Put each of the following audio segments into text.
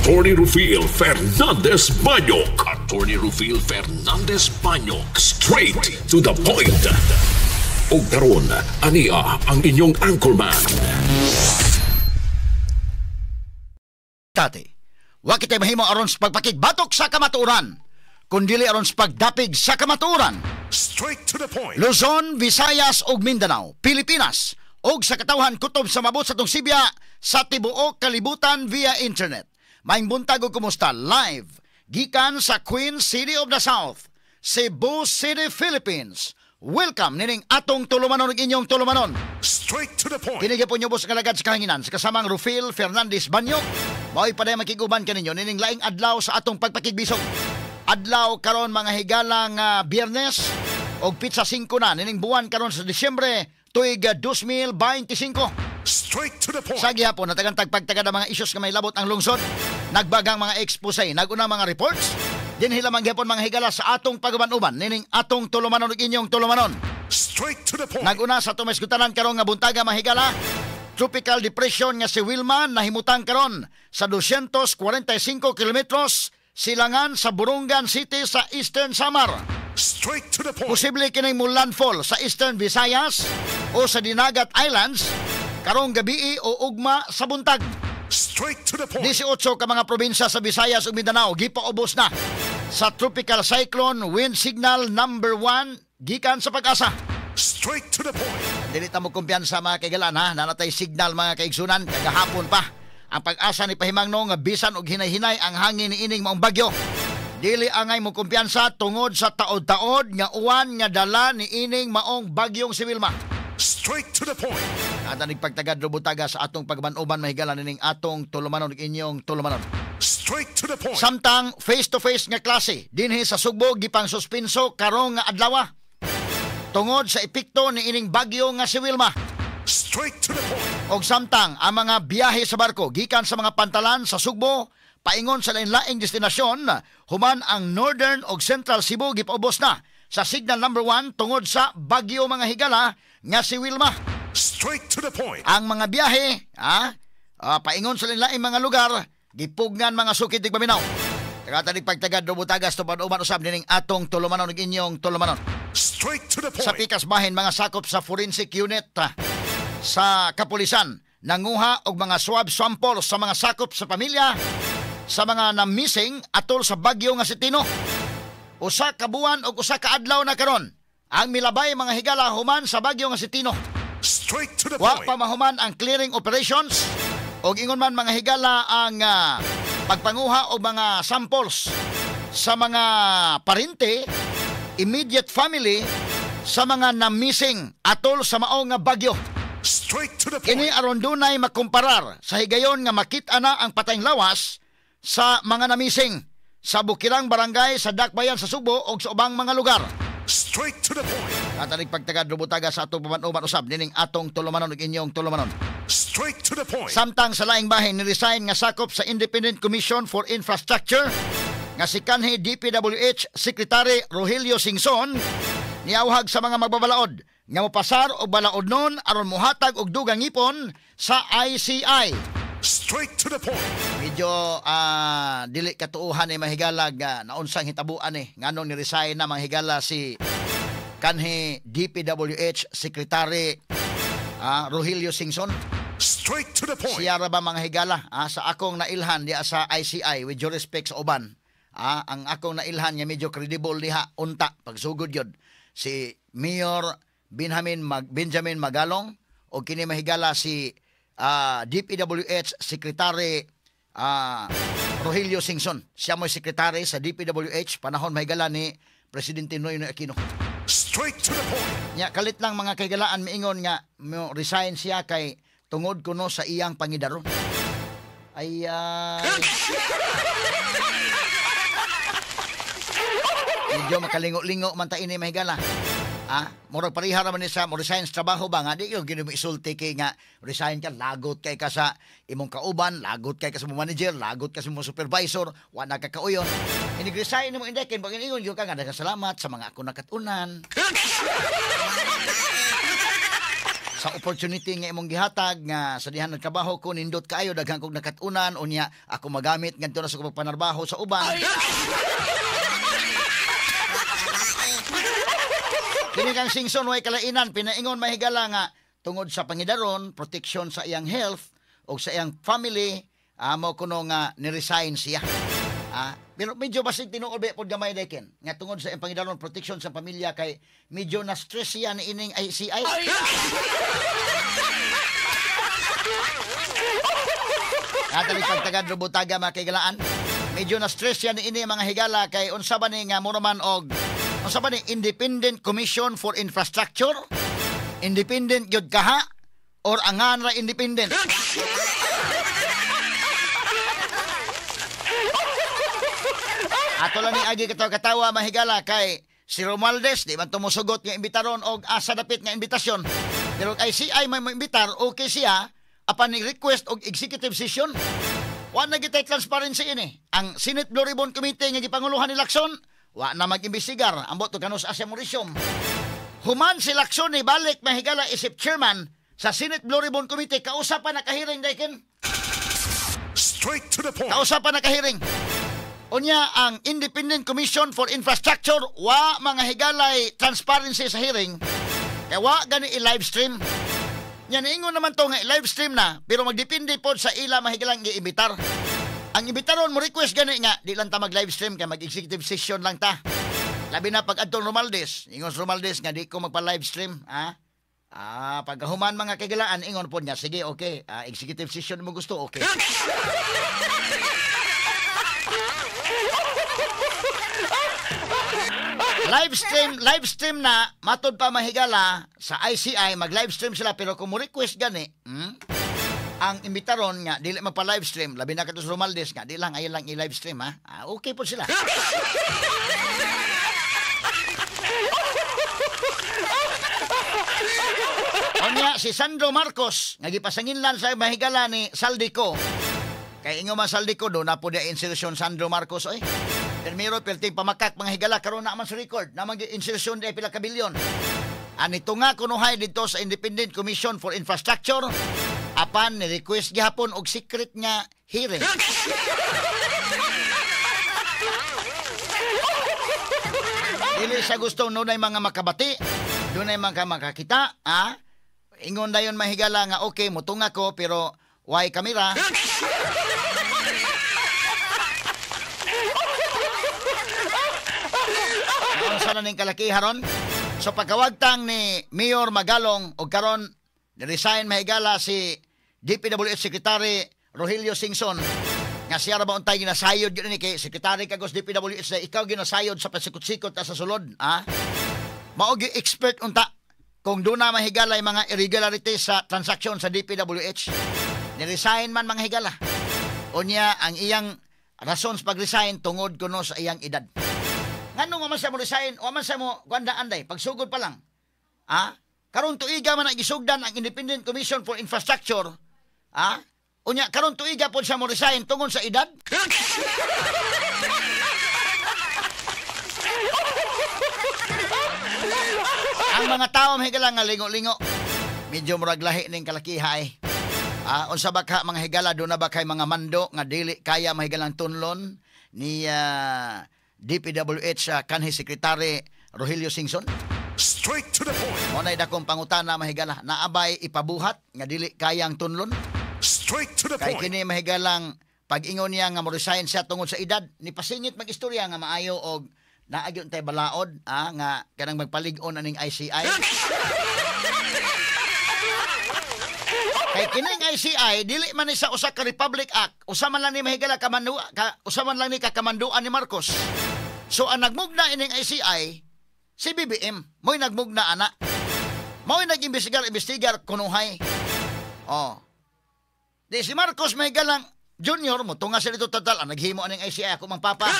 Attorney Rufil Fernandez Banyok. Attorney Rufil Fernandez Banyok. Straight to the point. Og karon, ania ang inyong anchorman. Tate, wa kitay mahimo aron sa pagpakigbatok sa kamatuoran, kundili aron sa pagdapig sa kamatuoran. Straight to the point. Luzon, Visayas ug Mindanao, Pilipinas ug sa katawhan kutob sa mabot sa tong sibya sa tibuok kalibutan via internet. Maayong buntag ug kumusta live gikan sa Queen City of the South, Cebu City, Philippines. Welcome nining atong tulumanon ug inyong tulumanon. Straight to the point. Kini gyapon nyubos nga lagad sa kahanginan sa kasamang Rufil Fernandez Banyok. Mao'y paday makiguban kaninyo nining laing adlaw sa atong pagpakigbisog. Adlaw karon mga higalang Biyernes og pitsa 5 na nining buwan karon sa Disyembre tuig 2025. Straight to the point. Sa gihapon natagan tagpagtagad ang mga isyus nga may labot ang lungsod, nagbagang mga expose, naguna mga reports, dinhi lamang gihapon mga higala sa atong pag-uban-uban nining atong tulumanon ug inyong tulumanon. Straight to the point. Naguna sa atong maisgutanan karon nga buntaga mga higala, tropical depression nga si Wilma nahimutang karon sa 245 kilometros silangan sa Borongan City sa Eastern Samar. Straight to the point. Posible kining mo landfall sa Eastern Visayas o sa Dinagat Islands karong gabii o ugma sa buntag. Straight to the point. 18 ka mga probinsya sa Visayas ug Mindanao gipaubos na sa tropical cyclone wind signal number 1 gikan sa Pag-asa. Straight to the point. Dili ta mo kumpiyansa mga kaigalan ha, nanatay signal mga kaigsunan kagahapon pa. Ang Pag-asa ni pahimangno nga bisan og hinay-hinay ang hangin niining maong bagyo. Dili angay mo kumpiyansa tungod sa taod-taod nga uwan nga dala niining maong bagyong si Wilma. Straight to the point. At ang pagtagad rubutaga sa atong pagban-uban mahigala nining atong tulumanon ug inyong tulumanon. Straight to the point. Samtang face-to-face nga klase dinhi sa Sugbo gipang suspenso karong nga adlaw tungod sa epekto niining bagyo nga si Wilma. Straight to the point. Og samtang ang mga biyahe sa barko gikan sa mga pantalan sa Sugbo paingon sa lain-laing destinasyon, human ang Northern og Central Cebu gipaubos na sa signal number 1 tungod sa bagyo mga higala nga si Wilma. Straight to the point. Ang mga biyahe paingon sa lain-laing mga lugar gipugnan mga sukid tigpaminaw. Tagatanig pagtagad rubutagas tupad-uban usab nining atong tulumanon ug inyong tulumanon. Straight to the point. Sa pikas bahin mga sakop sa forensic unit sa kapulisan nanguha og mga swab sample sa mga sakop sa pamilya sa mga na-missing atol sa bagyo nga si Tino. Usa ka buwan og usa ka adlaw na karon ang milabay mga higala human sa bagyo nga si Tino. Straight to the Wa point. pa mahuman ang clearing operations og ingon man mga higala ang pagpanguha og mga samples sa mga parente, immediate family sa mga na-missing atol sa mao nga bagyo. Straight to the point. Kini aron dunay makumparar sa higayon nga makita na ang patayng lawas sa mga na-missing sa Bukirang Barangay sa Dakbayan sa Sugbo og sa ubang mga lugar. Straight to the point. Katanig pagtagad rubutaga sa atong paman-uban usab nining atong tulumanon ug inyong tulumanon. Straight to the point. Samtang sa laing bahin ni-resign nga sakop sa Independent Commission for Infrastructure nga si kanhi DPWH Secretary Rogelio Singson niawhag sa mga magbabalaod nga mopasar og balaod nun aron mohatag og dugang ngipon sa ICI. Straight to the point. Medyo dili katuohan ni mahigalag naunsang hitabuan ni nganong ni-resign na manghigala si kanhi DPWH Secretary Rogelio Singson. Straight to the point. Siya ra ba mga higala sa akong nailhan diha sa ICI, with due respect sa uban, ang akong nailhan nga medyo credible diha unta pagsugod yun si Mayor Benjamin Magalong o kini mahigala si DPWH Secretary Rogelio Singson. Siya mo'y sekretary sa DPWH panahon mahigala ni Presidente Noynoy Aquino. Straight to the point. Nya kalit lang mga kaigalaan miingon nga mo resign siya kay tungod kuno sa iyang pangidaron. Ay medyo makalingo-lingo man ta ini mahigala. Murag pareha ra man ni sa mo resign sa trabaho ba nga di yung gino isulti kay nga resign ka, lagot kay ka sa imong kauban, lagot kay ka sa imong manager, lagot ka sa imong supervisor, wa na ka kauyon. Inig-resign nimo inday kay pag ingon gyud ka nga daghang salamat sa mga ako nakatunan. Sa opportunity nga imong gihatag nga sa dihan nagtrabaho ko, nindot kaayo, daghan kog nakatunan, unya ako magamit ngadto na sa akong pagpanarbaho sa uban. Kini kang Singson way kalainan, pinaingon mahigala nga tungod sa pangidaron, protection sa iyang health o sa iyang family, amo kuno nga ni-resign siya. Pero medyo basig tinuod ba pod gamay deken nga tungod sa iyang pangidaron, protection sa pamilya, kay medyo na stress siya ni ining ICI. Atali pagtagad rubutaga mga kaigalaan. Medyo na stress siya ni ini mga higala kay unsa ba ni nga mura man og unsa ba ni Independent Commission for Infrastructure? Independent gyud kaha or angan ra independent? Ato lang ni agi katawa mahigala kay si Romualdez di man tumusugot nga imbitaron og asa dapit nga imbitasyon. Pero ICI may moimbitar, okay siya apan ni request og executive session. Wa na gitay transparency ini. Ang Senate Blue Ribbon Committee nga gipanguluhan ni Lacson wa na mag-imbestigar ambot og kanus Asia Mauritium. Human si Lacson ni balik mahigala isip chairman sa Senate Blue Ribbon Committee, kausa pa nakahiring dayken. Straight to the point. Kausa pa nakahiring. Unya ang Independent Commission for Infrastructure wa mga higalay transparency sa hearing. Kaya wa gani i-live stream. Nya niingon naman to nga i-live stream na, pero magdepende pod sa ila mahigalang giimbitar. Ang imbitaron mo request gani nga di lang ta mag-live stream kay mag-executive session lang ta. Labi na pag adtong Romualdez, ingon si Romualdez nga di ko magpa-live stream, ha? Pagkahuman mga kaigalaan ingon pod niya, sige okay, executive session mo gusto, okay. Live stream na matod pa mahigala sa ICI, mag-live stream sila, pero kung mo request gani, ang imbitaron nga dili magpa-live stream, labi na kato sa Romualdez nga di lang ayon lang i-live stream, ha. Okay po sila. Unya si Sandro Marcos nga gipasanginlan sa mahigala ni Saldico. Kay ingon man Saldico do na po di insertion Sandro Marcos oy. Permiro perting pamakak mga higala karon na man sa record na man insertion di pila ka bilyon. Anito nga kunuhay didto sa Independent Commission for Infrastructure apan ni request gihapon og secret nga hearing. Dili sa gusto nunay mga makabati, dunay mga makakita, ha? Ingon dayon mahigala nga okay mutunga ko pero why kamera? Unsa na ning kalakiharon? So pagkawagtang ni Mayor Magalong og karon ni-resign mahigala si DPWH Secretary Rogelio Singson nga siya ra ba untay ginasayod gyud ni kay Secretary kagos DPWH na ikaw ginasayod sa pasikot-sikot sa sulod, ha? Mao gyud expert unta kung doon na mahigala yung mga irregularities sa transaksyon sa DPWH. Ni-resign man mga higala. Unya ang iyang rason sa pag-resign tungod kuno sa iyang edad. Ngano nga man siya mo resign o man siya mo kuandaan day pagsugod pa lang. Ha? Karon tuiga man ang gisugdan ang Independent Commission for Infrastructure. Ha? Unya karon tuiga pod siya mo resign tungod sa edad. Ang mga tao mahigala nga lingo-lingo. Medyo murag lahi ning kalakiha eh. Unsa ba ka mga higala do na ba kay mga mando nga dili kaya mahigalang tunlon ni DPWH kanhi Secretary Rogelio Singson? Straight to the point. Mo nay dakong pangutana mahigala, naabay ipabuhat nga dili kayang tunlon? Straight to the Kay point. kini mahigalang pag-ingon niya nga mo resign siya tungod sa edad, ni pasingit mag-istorya nga maayo og naa gyud tay balaod, nga kanang magpalig-on aning ICI. Kay kining ICI dili man ni sa usa ka Republic Act, usa man lang ni mahigala kamandu, usa man lang ni kakamanduan ni Marcos. So ang nagmugna ining ICI si BBM, mo'y nagmugna ana. Mo'y nag-imbestigar kunuhay. Oh. Di si Marcos mahigalang Junior mo tunga sila dito total ang naghimo aning ICI ako mang papa.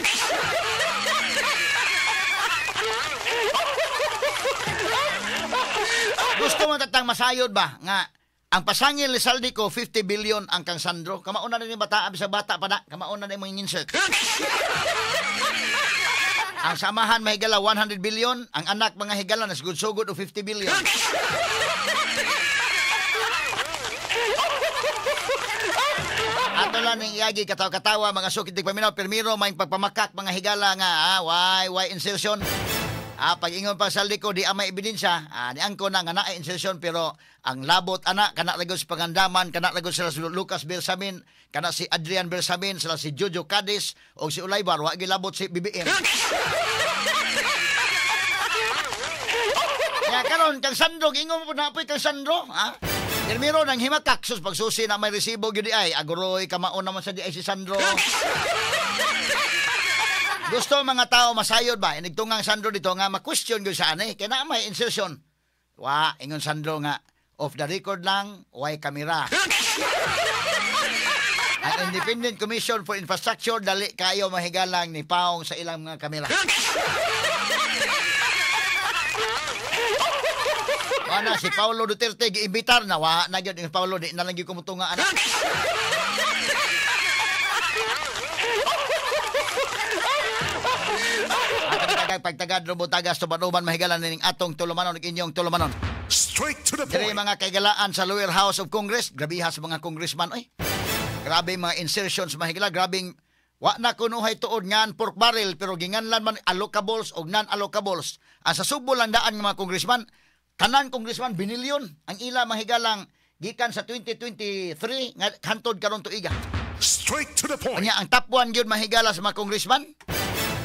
Gusto mo tatang masayod ba nga ang pasangil ni Saldico 50 billion ang kang Sandro. Kamauna na ni bata sa bata pa na, kamauna na imong insert. Ang samahan mahigala 100 billion, ang anak mga higala nasugod-sugod og 50 billion. na lang ning iagi katawa-katawa, mga sukit tigpaminaw, pirmiro may pagpamakak mga higala nga why insertion. Pag ingon pa sa ko di may ebidensya, niangko na nga naa insertion, pero ang labot ana kana lagod sa Pangandaman, kana lagod sila si Lucas Bersamin, kana si Adrian Bersamin, sila si Jojo Cadiz o si Olaybar, wa gilabot si BBM. Ya karon kang Sandro, ingon mo na apoy kang Sandro, ha? Pirmiro nang himakak sus pagsusi na may resibo gyud ay aguroy kamaon naman sa di ay si Sandro. Gusto mga tao masayod ba? Inigtungang Sandro dito nga ma-question gyud sa ani kay naa may insertion. Wa ingon Sandro nga off the record lang, way kamera. Ang Independent Commission for Infrastructure dali kayo mahigalang ni paong sa ilang mga kamera. Wala si Paulo Duterte giimbitar na wa na gyud ni Paulo di na lang gyud kumutunga ana. Pagtagad robotagas tuban-uban mahigalan ning atong tulumanon ug inyong tulumanon. Straight to the point. Diri mga kaigalaan sa Lower House of Congress, grabiha sa mga congressman oy. Grabe mga insertions mahigala, grabing wa na kunuhay tuod ngan pork barrel pero ginganlan man allocables og non-allocables. Ang sa Subo lang daan nga mga congressman, tanan congressman binilyon ang ila mahigalang gikan sa 2023 nga hantod karon tuiga. Straight to the point. Unya ang top 1 gyud mahigala sa mga congressman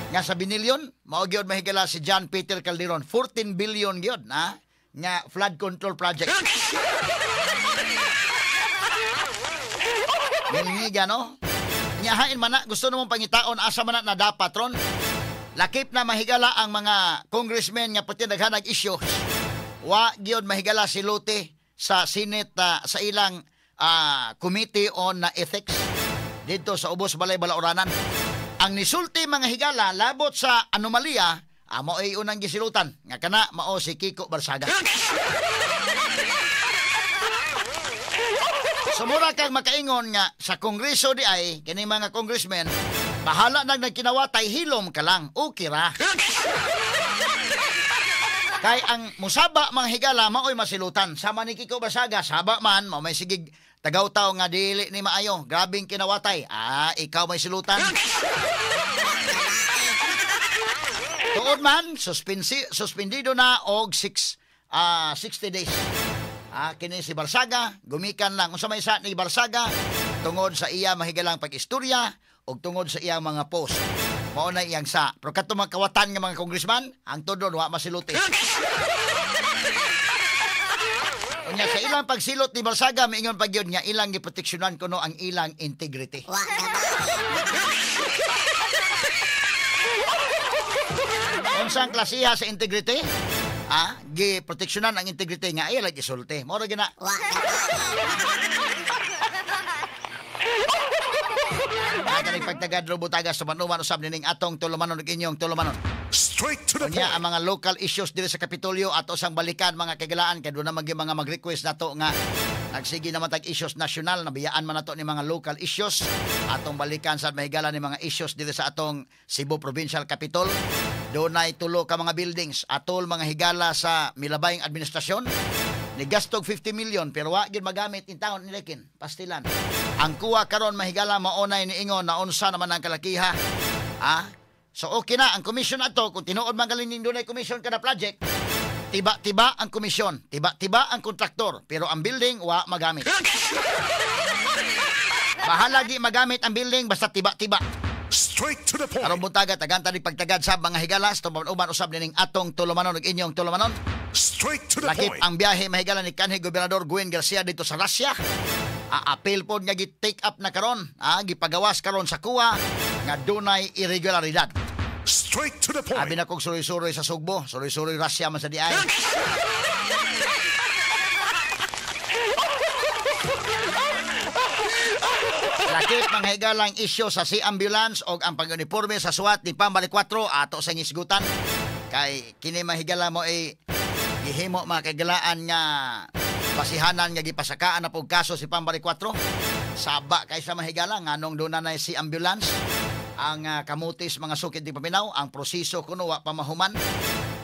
nga sa binilyon, mao gyud mahigala si John Peter Calderon, 14 billion gyud na nga flood control project. Nilngiga no? Nyahain man na, gusto namong pangitaon asa man na dapat ron. Lakip na mahigala ang mga congressmen nga pati naghanag issues. Wa gyud mahigala si Lute sa Senate sa ilang Committee on Ethics dito sa Ubos Balay Balauranan. Ang nisulti mga higala labot sa anomalya, mao ay unang gisilutan nga kana mao si Kiko Barsaga. Sumura kang makaingon nga sa kongreso di ay kini mga congressmen bahala nag nagkinawatay, hilom ka lang, okay ra. Kay ang musaba mga higala maoy masilutan. Sama ni Kiko Barsaga, saba man mao may sigig tagaw-taw nga dili ni maayo, grabing kinawatay. Ikaw may silutan. Tuod man, suspendido na og 60 days. Kini si Barsaga, gumikan lang. Unsa may sa ni Barsaga, tungod sa iya mahigalang pag-istorya og tungod sa iyang mga post. Mao na iyang sa. Pero kadto mga kawatan nga mga congressman, ang tudon wa masiluti. Unya sa ilang pagsilot ni Barsaga, miingon pa gyud nga ilang giproteksyonan kuno ang ilang integrity. Unsang klasiha sa integrity? Giproteksyonan ang integrity nga ay lagi isulti. Mao ra gina. Kani pagtagad robotagas tumanuman usab nining atong tulumanon ug inyong tulumanon. Straight to the Unya point. ang mga local issues diri sa Kapitolyo ato sang balikan mga kaigalaan kay doon na mga mag-request nato nga nagsige naman tag issues national, nabiyaan man nato ni mga local issues atong balikan sa mahigala ni mga issues diri sa atong Cebu Provincial Capitol. Dunay tulo ka mga buildings atol mga higala sa milabayng administrasyon ni gastog 50 million pero wa gyud magamit in taon nilekin pastilan. Ang kuha karon mahigala maonay niingon na unsa naman ang kalakiha. So okay na ang commission ato kung tinuod man galing ning dunay commission kada project, tiba-tiba ang komisyon, tiba-tiba ang kontraktor, pero ang building wa magamit. Bahala di magamit ang building basta tiba-tiba. Straight to the point. Aron buntaga tagantad ni pagtagad sa mga higalas tuban-uban usab nining atong tulumanon ug inyong tulumanon. Straight to the Lakip point. ang biyahe mahigala ni kanhi Gobernador Gwen Garcia dito sa Russia. Appeal pod nga gi-take up na karon, gipagawas karon sa kuwa nga dunay irregularidad. Straight to the point. Abi na kog suroy-suroy sa Sugbo, suroy-suroy Russia man sa diay. Lakip mga higalang isyo sa sea ambulance og ang pag-uniforme sa SWAT ni Pambali 4 ato sa ngisgutan. Kay kini mahigala mo ay gihimo mga kaigalaan nga basihanan nga gipasakaan na pog kaso si Pambali 4. Saba kay sa mahigala nganong doon na si ambulance ang kamutis mga sukid di paminaw, ang proseso kuno wa pa mahuman.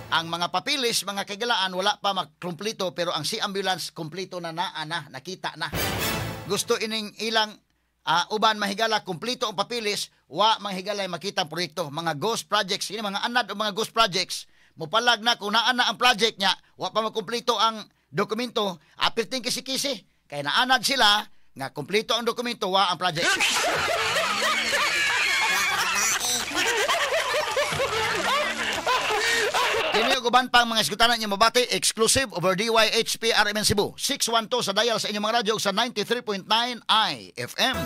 Ang mga papilis mga kaigalaan wala pa makumpleto pero ang si ambulance kumpleto na naa na, nakita na. Gusto ining ilang Uban mahigala kumpleto ang papilis, wa manghigalay makita ang proyekto. Mga ghost projects, kini mga anad o mga ghost projects, mupalag na kung naa na ang project niya, wa pa makumpleto ang dokumento, apirting kisi-kisi. Kay naanad sila nga kumpleto ang dokumento, wa ang project. Kini ug uban pang mga iskutanan niyo mabati exclusive over DYHP RMN Cebu 612 sa dial sa inyong mga radyo sa 93.9 IFM.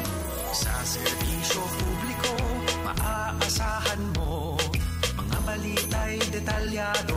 Sa serbisyo publiko, maaasahan mo. Mga balita'y detalyado.